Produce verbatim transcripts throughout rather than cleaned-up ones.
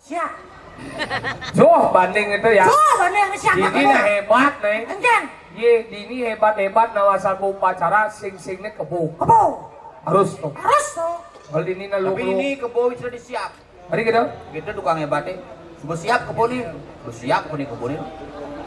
Siap. Joh banding itu ya. Tuh, banding siap. Ini nah hebat nih. Enggak. Ye, ini hebat-hebat nawasangka upacara sing-singnya kebo. Kebo. Harus tuh. Harus tuh. Kalau di ini lu Tapi ini kebo sudah disiap. Hari gitu. Kita tukang hebatnya. Sudah siap kebo nih. Sudah siap kebo nih, kebo nih.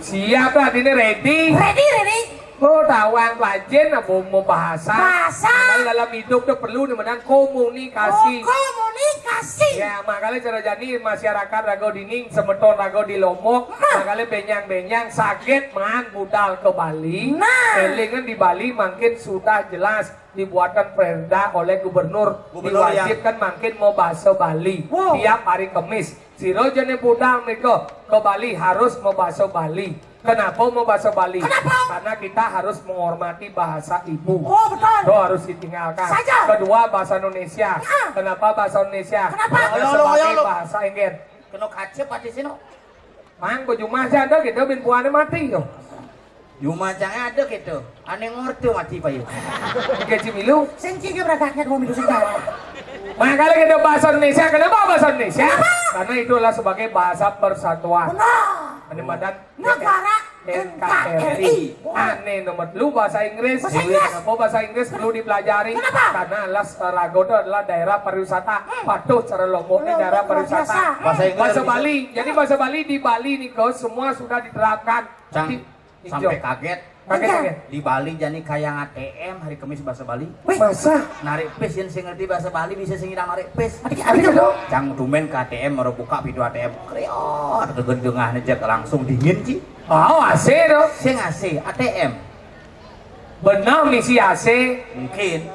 Siap lah, ini ready. Ready, ready. Oh, tawang pajin apa mau bahasa? Bahasa. Kalau dalam hidup tuh perlu nih menang komunikasi. Oh, komunikasi. Ya, makanya cara jadi masyarakat rago dining, semeton rago di Lombok, makanya benyang-benyang sakit man budal ke Bali. Nah. Elingan di Bali makin sudah jelas dibuatkan perda oleh gubernur, Gubernur yang- diwajibkan makin mau bahasa Bali Wow. tiap hari Kamis. Siro jene budal mereka ke Bali harus mau bahasa Bali. Kenapa mau bahasa Bali? Kenapa? Karena kita harus menghormati bahasa ibu. Oh, betul. Itu harus ditinggalkan. Saja. Kedua, bahasa Indonesia. Ah. Kenapa bahasa Indonesia? Kenapa? Karena Ayo, ayo, sebagai ayo, ayo. Bahasa Inggris. Kena kaca pati sino. Mang, bejumah aja ada gitu, bin puane mati yo. Jumacangnya ada gitu. Aneh ngorte mati payu. Gaji milu. Sing ciga berangkatnya dua minggu sekarang. Makanya kita bahasa Indonesia. Kenapa bahasa Indonesia? Karena itulah sebagai bahasa persatuan. Benar. Ini badan Negara N K R I. N K R I. Aneh nomor lu bahasa Inggris. Bahasa Inggris. Kenapa bahasa Inggris perlu dipelajari? Kenapa? Karena alas Ragodo adalah daerah pariwisata. Patuh cara Lomboknya Lombok daerah luar pariwisata. biasa. Bahasa Inggris Bahasa bisa. Bali. Jadi bahasa Bali di Bali nih, Kos, semua sudah diterapkan. Cang, Di- sampai Ijo. Kaget. Kaget, Enggak. kaget. Di Bali jani kayang A T M hari Kamis bahasa Bali. Wih, Masa? Narik pis yang sing ngerti bahasa Bali bisa sing idang narik pis. Adik, adik dong. Cang tumben ke A T M, baru buka pintu A T M. Kriot, ke gedengah aja langsung dingin, Ci. Oh, A C dong. Sing A C, A T M. Benar misi A C. Mungkin.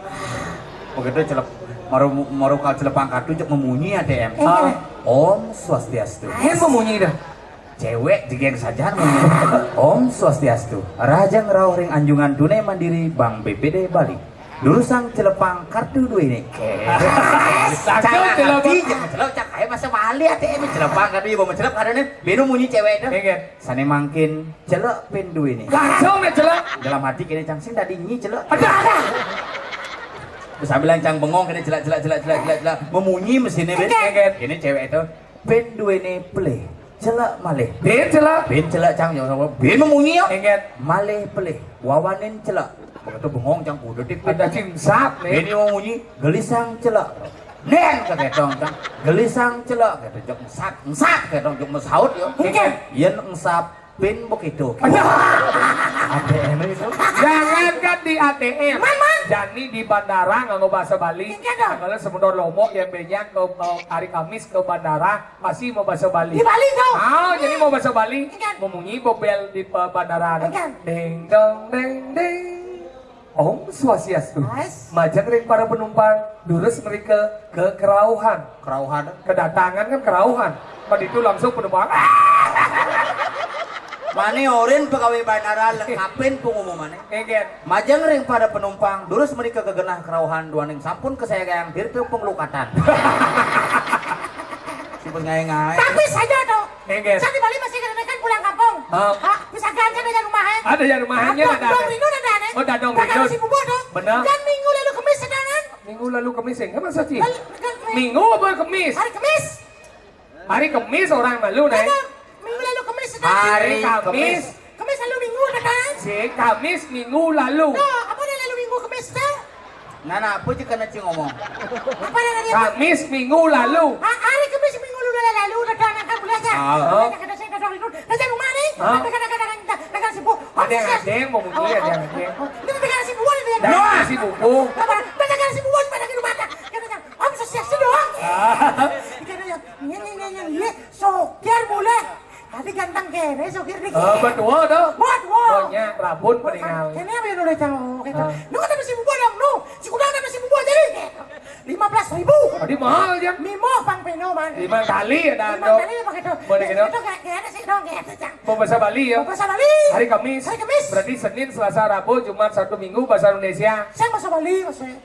Begitu celep, maru maru kal celepang kartu cek memunyi A T M. Ah. Om Swastiastu. Ini memunyi dah. Cewek jegeng saja memunyi. Om Swastiastu. Rahajeng rauh ring anjungan tunai mandiri Bank B P D Bali. Durusang celepang kartu duwe ini. Cakep, Cara celepang. hati, jangan celep, cak, ayo masa Bali A T M celepang kartu ibu mencelep karena nih. Beno munyi cewek itu. Ingat. Sane mangkin celek pin duwe ini. Langsung nih celek. Dalam hati kene cang sing tadi nyi celek. Ada, ada. Terus sambil cang bengong kene celek celek celek celek celek celek. Memunyi mesinnya ben. Ingat. Ini cewek itu pin duwe ini pelih. Celek malih. Dia celek. Bin celek cang jauh sama. Bin memunyi ya. Ingat. Malih pelih. Wawanin celek. Begitu bengong cang kudu dik. Ada cimsap Bin nih. yang memunyi gelisang celek. Nen keketong cang. Gelisang celek. Kata jok ngesat. Ngesat keketong jok mesaut ya. Ingat. Yen ngesap pin begitu. A T M itu. Jangankan di A T M, Man, man. jani di bandara nganggo bahasa Bali. Ingat dong. Kalau sebentar Lombok yang banyak ke, ke hari Kamis ke bandara pasti mau bahasa Bali. Di Bali dong. Ah, jadi mau bahasa Bali. Ingat. Memunyi bobel di pe- bandara. Ingat. Ding dong ding ding. Om Swastiastu. Nice. Majeng ring para penumpang, durus mereka ke kerauhan. Kerauhan. Kedatangan kan kerauhan. Pada itu langsung penumpang. Mane orin pegawai bandara lengkapin pengumumannya. Ingat. Majeng ring para penumpang, durus mereka kegenah kerauhan duaning sampun kesayang dirtu pengelukatan. Sipun ngae-ngae. Tapi saja tuh. Ingat. Saya di Bali masih kadang-kadang pulang kampung. Ah. Ah, bisa ganti ada yang rumahnya. Ada yang rumahnya Dadong, ada. Dadong Rindu ada, aneh. Oh, Dadong Dadong Rindu. Si Bubu tuh. Benar. Dan minggu lalu Kemis ada, aneh. Minggu lalu Kemis ya? Enggak masa sih? Lalu, kan, Minggu apa Kemis? Hari Kemis. Hari Kemis orang malu nih. Dadong. Minggu lalu Kemis ada. Hari Kamis. Kemis. Kemis lalu minggu ada, kan? Si Kamis minggu lalu. Tuh, apa ada lalu minggu Kemis tuh? Nah, nah, apa je kena cing ngomong? Apa ada hari Kamis minggu lalu. Ah, hari Kemis minggu lalu lalu udah ada anak kan boleh aja. Ah. Ada kadang saya kadang itu. Ada rumah nih. Ah. Ada kadang kadang kadang si Bu. Ada yang ada yang mau bunyi, ada yang ada yang. Ini ada si Bu ada yang. Nah, si buku. Apa? Ada kadang si Bu ada di rumah ada. Kadang Om sosial doang. Ah. Kadang yang ini ini ini ini. Sokir boleh. Tadi ganteng kere sokir nih. Eh, betul tuh. Buat wo. Pokoknya rabun peninggal. Ini apa yang udah jauh gitu. Ah. Lu kata si Bu dong lu. Si Kudang kata si Bu jadi gitu. Lima belas ribu. Tadi mahal ya. Mimo pang peno man. Lima kali ada Lima tuh. kali apa gitu. Boleh gitu. Itu kayak kayak ada sih dong gitu cang. Mau bahasa Bali ya. Bahasa Bali. Hari Kamis. Hari Kamis. Berarti Senin, Selasa, Rabu, Jumat, Sabtu, Minggu bahasa Indonesia. Saya bahasa Bali maksudnya.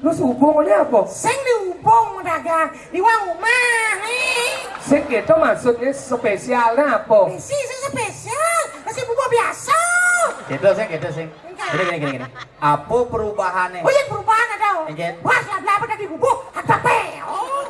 Lu hubungannya apa? Sing dihubung dagang di warung rumah nih. Sing gitu maksudnya spesialnya apa? Isi saya spesial. Nasi bubur biasa. Gitu sing, gitu sing. Gini gini gini gini. Apa perubahannya? Oh ya perubahan ada. Enggak. Wah, lah lah tadi bubur ada pe. Oh.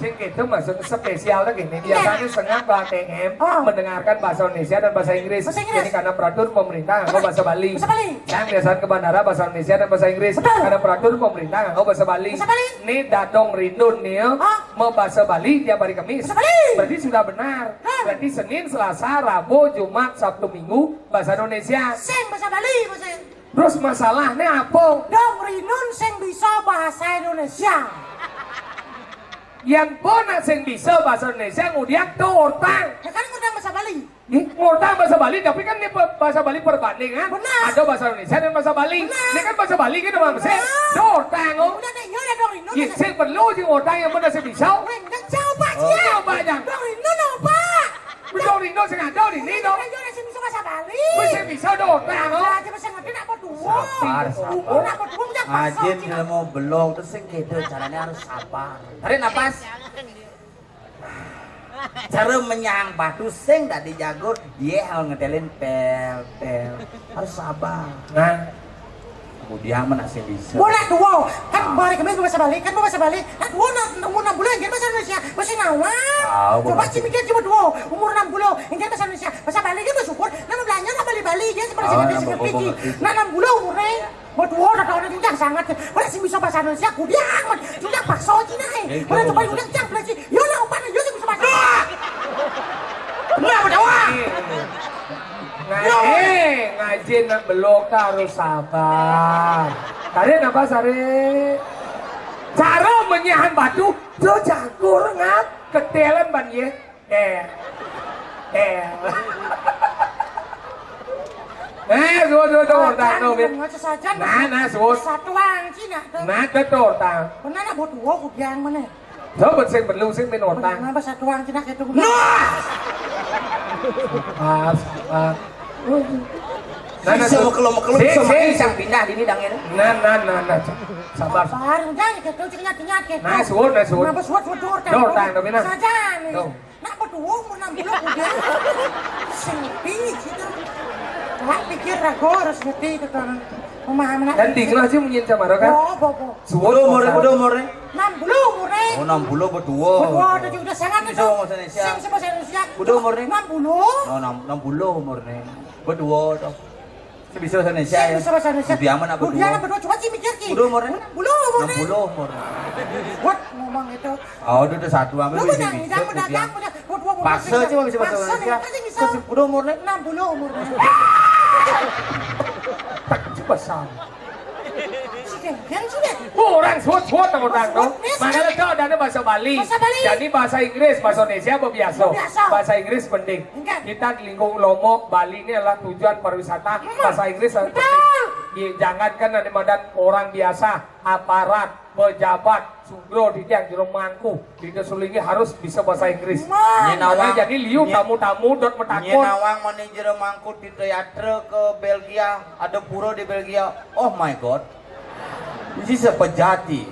Sing kéto maksud spesial lagi nih. Biasanya sengak ke A T M, mendengarkan bahasa Indonesia dan bahasa Inggris. Bahasa Inggris. Jadi karena peraturan pemerintah nganggo bahasa Bali. Bahasa Bali. Yang biasanya ke bandara bahasa Indonesia dan bahasa Inggris. Betul. Karena peraturan pemerintah nganggo bahasa Bali. Bahasa Bali. Nih Dadong Rindun nih ya, mau bahasa Bali tiap hari Kamis. Bahasa Bali. Berarti sudah benar. Berarti Senin, Selasa, Rabu, Jumat, Sabtu, Minggu bahasa Indonesia. Sing bahasa Bali, bahasa. Terus masalahnya apa? Dong Rindun sing bisa bahasa Indonesia. Yang pun sing bisa bahasa Indonesia ngudiang to ortang. Ya kan ngundang bahasa Bali. Nih, ngortang bahasa Bali, tapi kan ini pe- bahasa Bali perbandingan. Benar. Ada bahasa Indonesia dan bahasa Bali. Benar. Ini kan bahasa Bali kan, Bang Sih? Benar. To ortang, oh. Udah deh, iya ya Dong Rindun. Iya, sing perlu sing ortang yang benar sih bisa. Weh, enggak coba sih ya. Coba aja. Dong Rindun apa? Dong Rindun sing ada di sini, dong. Iya, iya, sing bisa bahasa Bali. Wis sing bisa to ortang, oh. Lah, coba sing ngerti nak apa dua. Sabar, sabar. Nak apa dua, udah pasang Ajin sih. Ilmu belum, terus sing kéto caranya harus sabar. Tarik napas. Cara menyang batu sing dadi jago, dia harus ngetelin pel pel. Harus sabar. Nah, kemudian mana sing bisa. Bola dua, kan balik kemis bahasa Bali, kan bahasa Bali. Nah, dua nak umur enam bulan, kan bahasa Indonesia, bahasa Nawang. Tahu, coba bahasa sih mikir cuma dua, umur enam bulan, kan bahasa Indonesia, bahasa Bali kan bersyukur, nama belanja nggak Bali-Bali, dia seperti Tahu, seperti nama seperti bobo ini. Ngerti. Nah, enam bulan umurnya. Waduh, ora tau nek sangat. Ora sing bisa bahasa Indonesia kudiang, men. Sudah bakso Cina, eh. Ora coba udah cang belajar. Yo lah, upane yo sing bisa bahasa. Lah, bedawa. Ngaji, ngaji nak belok harus sabar. Tarik napas, tarik. Cara menyahan batu, yo jagur ngat ketelan ban ye. Eh. Eh. Eh, suwun, suwun, suwun, ortang, no, Bin. Nah, nah, suwun. Satuan Cina to. Nah, to ortang. Bener nak buat dua kudiang mana? Coba sing perlu sing min ortang. Kenapa satuan Cina kayak itu? Nah! Pas, pas. Nah, nah, bisa mekelok-mekelok, sing, bisa sing, main, sing pindah dini dangnya. Nah, nah, nah, nah. Sabar. Sabar, udah gitu, ingat-ingat gitu. Nah, suwun, nah, suwun. Kenapa suwun, suwun, ortang? Ortang, tapi nah. Saja nih. Tuh. Nak berdua umur enam puluh udah. Sing tinggi gitu. Nak pikir ragu harus ngerti itu kan. Pemahaman. Dan di kelas sih munyin sama kan? Oh, bobo. Suwun umur, udah umurnya? Enam puluh umurnya. Oh, enam puluh berdua. Berdua, udah juga sangat itu. Bisa bahasa Indonesia. Sing bahasa Indonesia. Udah umurnya? Enam puluh. Oh, enam, enam puluh umurnya. Berdua tuh. Bisa bahasa Indonesia ya? Bisa bahasa Indonesia. Budi Aman apa berdua? Budi Aman berdua, coba sih mikir ki. Berdua umurnya? Enam puluh umurnya. Enam puluh umurnya. Buat ngomong itu. Oh, udah, udah satu amat. Lu bisa, bisa, jangan mendadak, punya. Buat dua umur. Paksa sih, bisa bahasa Indonesia. Terus berdua umurnya? Enam puluh umurnya. Tak coba sama. Sing, yang sudah. Orang suwun-suwun nang orang to. Makanya to adanya bahasa Bali. Bahasa Bali. Jadi bahasa Inggris, bahasa Indonesia apa biasa? Biasa. Bahasa Inggris penting. Enggak. Kita di lingkung Lombok, Bali ini adalah tujuan pariwisata. Hmm. Bahasa Inggris sangat penting. Betul. Iya, jangankan ada madan orang biasa, aparat, pejabat, sugro di tiang jero mangku, di sulingi harus bisa bahasa Inggris. Nah, jadi liu tamu-tamu dot metakon. Nyén nawang mani jero mangku di teater ke Belgia, ada pura di Belgia. Oh my God. Ini sepejati.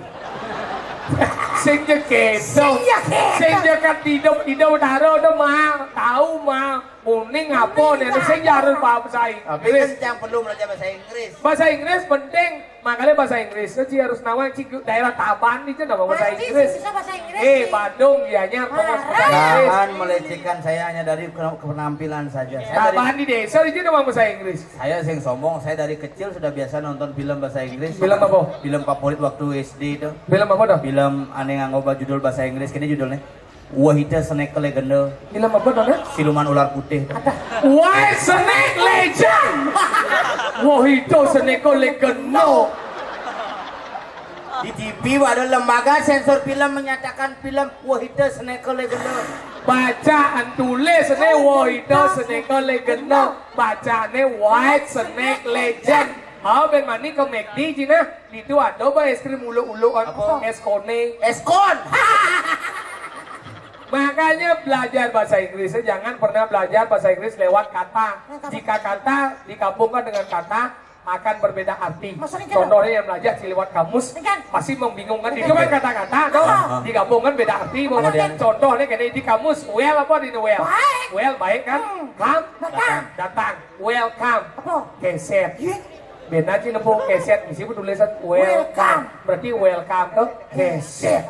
Sing ya kedo. Sing ya kedo. Sing ya kan tidak, tidak utara udah mah. Tahu mah. Kuning apa nih? Sing ya harus bahasa Inggris. Tapi kan yang perlu belajar bahasa Inggris. Bahasa Inggris penting. Makanya bahasa Inggris itu harus nawang cik daerah Taban itu nama bahasa Inggris. Bisa bahasa Inggris. Eh, Badung dianya bahasa Inggris. Jangan melecehkan saya hanya dari ke- penampilan saja. Saya dari Taban di desa itu nama bahasa Inggris. Saya sing sombong, saya dari kecil sudah biasa nonton film bahasa Inggris. Film apa? Film favorit waktu S D itu. Film apa dah? Film aneh nganggo judul bahasa Inggris, kini judulnya Wahita Snake Legend. Film apa dah? Siluman ular putih. Ada. White Snake Legend. Wahita Snake Legend. Di T V ada lembaga sensor film menyatakan film Wahita Snake Legend. Bacaan tulis ini Wahita Snake Legend. Bacaannya White Snake Legend. Oh, ben mani ke McD Cina. Itu ada bah es krim ulu-ulu, apa? Es kone. Es kon. Makanya belajar bahasa Inggrisnya jangan pernah belajar bahasa Inggris lewat kata. Jika kata digabungkan dengan kata akan berbeda arti. Maksudnya gimana? Contohnya yang belajar sih lewat kamus pasti membingungkan. Itu kan kata-kata tuh digabungkan beda arti. Contohnya kayak di kamus, well apa di well? Baik. Well baik kan? Come, datang. Datang. Welcome. Apa? Keset. Iya. Bena sih nepuk keset, di sini tulisan welcome. Welcome. Berarti welcome tuh keset.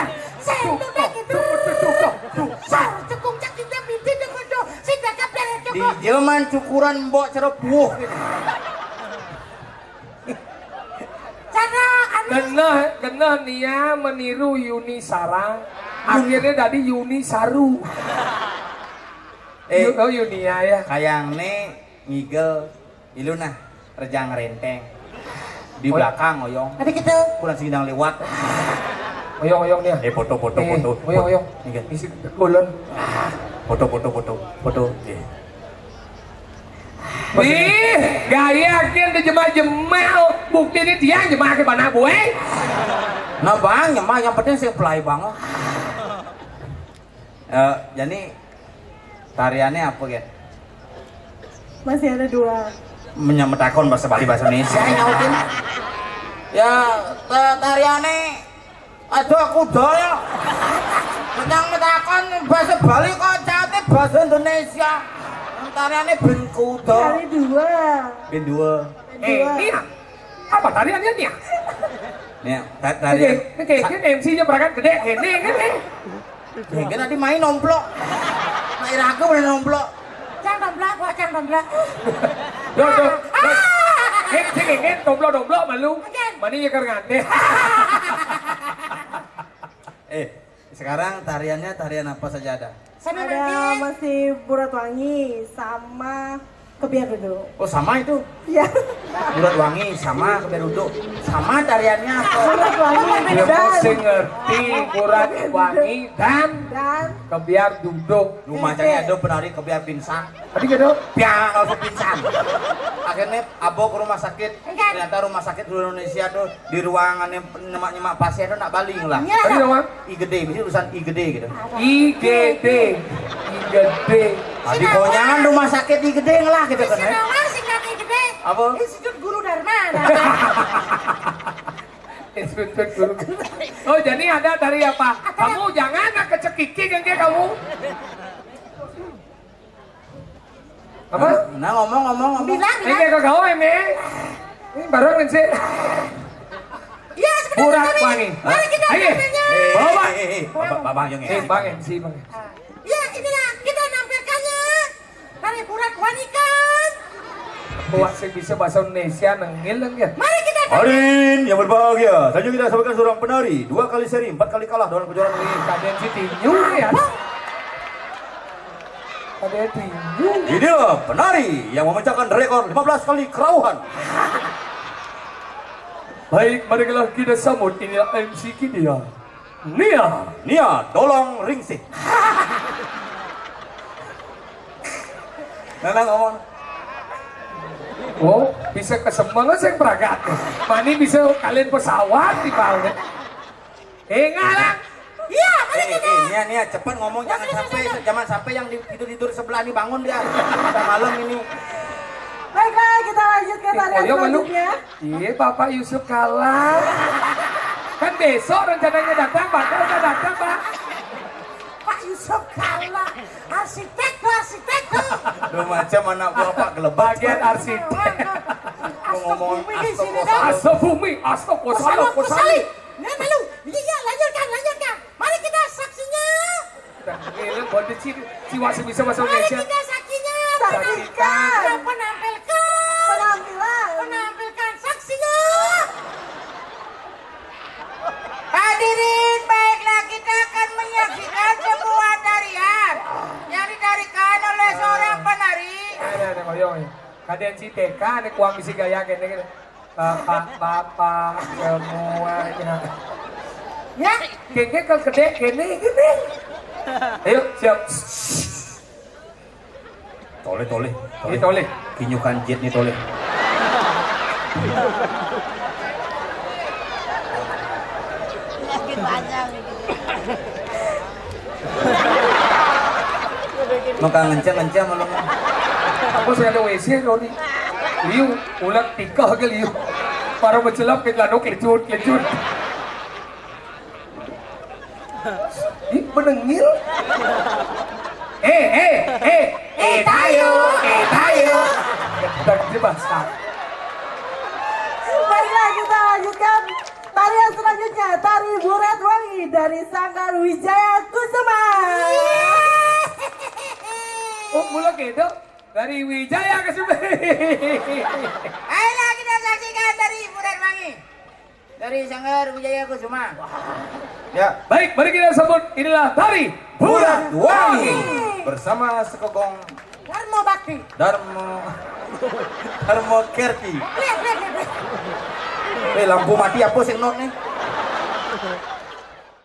Sar, sar, tuh, tuh, tuh, tuh, tuh, tuh, tuh. Sar, cekung cekingnya miti tuh, tuh. Sing gak kabeh, tuh, tuh. Di jelman cukuran mbok cerebuh gitu. Cara anu Genah, genah Nia meniru Yuni Sarang. Akhirnya tadi Yuni Saru. Eh, Yu-, oh, Yunia ya. Kayang ne ngigel ilu nah, rejang renteng. Di Oh. belakang, Oyong. Ada kita. Kurang sidang lewat. Oyong, oyong nih. Eh, foto, foto, Eh, foto. oyong, oyong. Ngigel. Isi kulon. Foto, foto, foto. Foto. Iya. Ih, gaya kian jemak-jemak. Bukti ini dia jemak ke mana, boy? Nah, Bang, nyemak yang penting sing pelai banget. Eh, jadi tariannya apa, Gen? Masih ada dua. Menyemetakon bahasa Bali, bahasa Indonesia, nyautin. Ya, ta-, tariannya ada kuda ya. Menyang metakon bahasa Bali kok caute bahasa Indonesia. Tariannya ben kuda. Kali dua. Ben dua. Ben Eh, Nia. Apa tariannya, Nia? Nia, ta-, tarian. Ini kayak, ini kayak M C-nya berangkat gede, ini, ini. Ya, kan tadi main nomplok. Main raga boleh nomplok. Cang domplok, wah, cang domplok. Dok, dok, dok. Ini, ini, ini, domplok, domplok, malu. Oke. Mani ya, kar nganti. Eh, sekarang tariannya tarian apa saja ada? Ada masih Burat Wangi sama Kebiar Duduk. Oh, sama itu. Iya. Burat Wangi sama Kebiar Duduk. Sama tariannya. Burat Wangi. Dia dan mesti ngerti Burat Wangi dan, dan Kebiar Duduk. Rumahnya ada penari Kebiar pingsan. Tadi gitu. Piang langsung pingsan. Akhirnya abo ke rumah sakit. Enggak. Ternyata rumah sakit seluruh Indonesia tuh di ruangannya nyemak-nyemak pasien tuh nak baling lah. Iya. Tadi dong, Bang. I G D, mesti tulisan I G D gitu. I G D. I G D. Tadi konyangan rumah sakit I G D lah gitu kan. Sing ngelah, sing kata I G D. Apa? Institut Guru Dharma. Nah. Institut Guru. Oh, jadi ada tari apa? Kamu jangan nak kecekiki kan kamu. Apa? Nah, ngomong, ngomong, ngomong. Bilang, ini bilang. Kayak kau, ini. Ini bareng sih. Iya, sebentar, Burak sebentar. Wangi. Mari kita. Ayo. Tampilnya. Eh, bawa, Bang. Eh, eh, eh, Bapak, Bapak yang ini. Eh, Bang M C, Bang. Ya, inilah kita nampilkannya. Dari Burak Wangi kan. Buat sing bisa bahasa Indonesia nengil dong ya. Mari kita. Hadirin yang berbahagia, selanjutnya kita sampaikan seorang penari dua kali seri, empat kali kalah dalam kejuaraan ini. Kalian sih tinju ya. Ada tinju. Inilah penari yang memecahkan rekor lima belas kali kerauhan. Baik, marilah kita sambut, inilah M C kita. Nia. Nia, tolong ringsik. Nana ngomong. Oh, bisa kesemangat saya berangkat. Mani bisa kalian pesawat di bawah. Eh, ngarang. Iya, mari kita. Eh, eh, Nia, Nia, cepat ngomong, jangan sampai, jangan sampai yang di, tidur-tidur sebelah ini bangun dia. Udah malam ini. Baiklah, kita lanjutkan tarian selanjutnya. Iya, Bapak Yusuf Kalla. Kan besok rencananya datang, Pak. Kan udah datang, Pak. Pak Yusuf Kalla, arsitek tuh, arsitek tuh. Lu macam anak buah Pak Gelebak. Bagian arsitek. Lu ngomong astagfirullah. Astagfirullah, astagfirullah. Nah, malu. Iya, iya, lanjutkan, lanjutkan. Mari kita saksinya. Dah, eh, lu bodoh sih, siwa sebisa bahasa Indonesia. Mari kita saksinya. Saksikan. Penampilkan. Penampilan. Penampilkan saksinya. Hadirin, baiklah kita akan menyaksikan sebuah tarian yang ditarikan oleh seorang penari. Ada, ada, ada, ada. Kadang si T K, ada kuang bisi gaya gini, gini. Bapak-bapak semuanya. Ya. Kayaknya kalau gede gini, gini. Ayo, siap. Tole, tole, tole. Ini tole. Kinyukan jet nih, tole. Maka ngencang-ngencang malu. Aku sih ada W C, Roni. Liu, ulat tikah ke liu. Para mencelap ke lano kecut, kecut. Ih, menengil. Eh, eh, eh, eh, tayo, eh, tayo. Baiklah, kita lanjutkan tarian selanjutnya, tari Burat Wangi dari Sanggar Wijaya Kusuma. Oh, mula gitu dari Wijaya Kusuma. Ayolah, kita saksikan dari Burat Wangi. Dari Sanggar Wijaya Kusuma. Ya. Baik, mari kita sambut. Inilah tari Burat Wangi bersama sekogong Darmo Bakti. Darmo, Darmo Kerti. Eh, lampu mati apa sih not nih?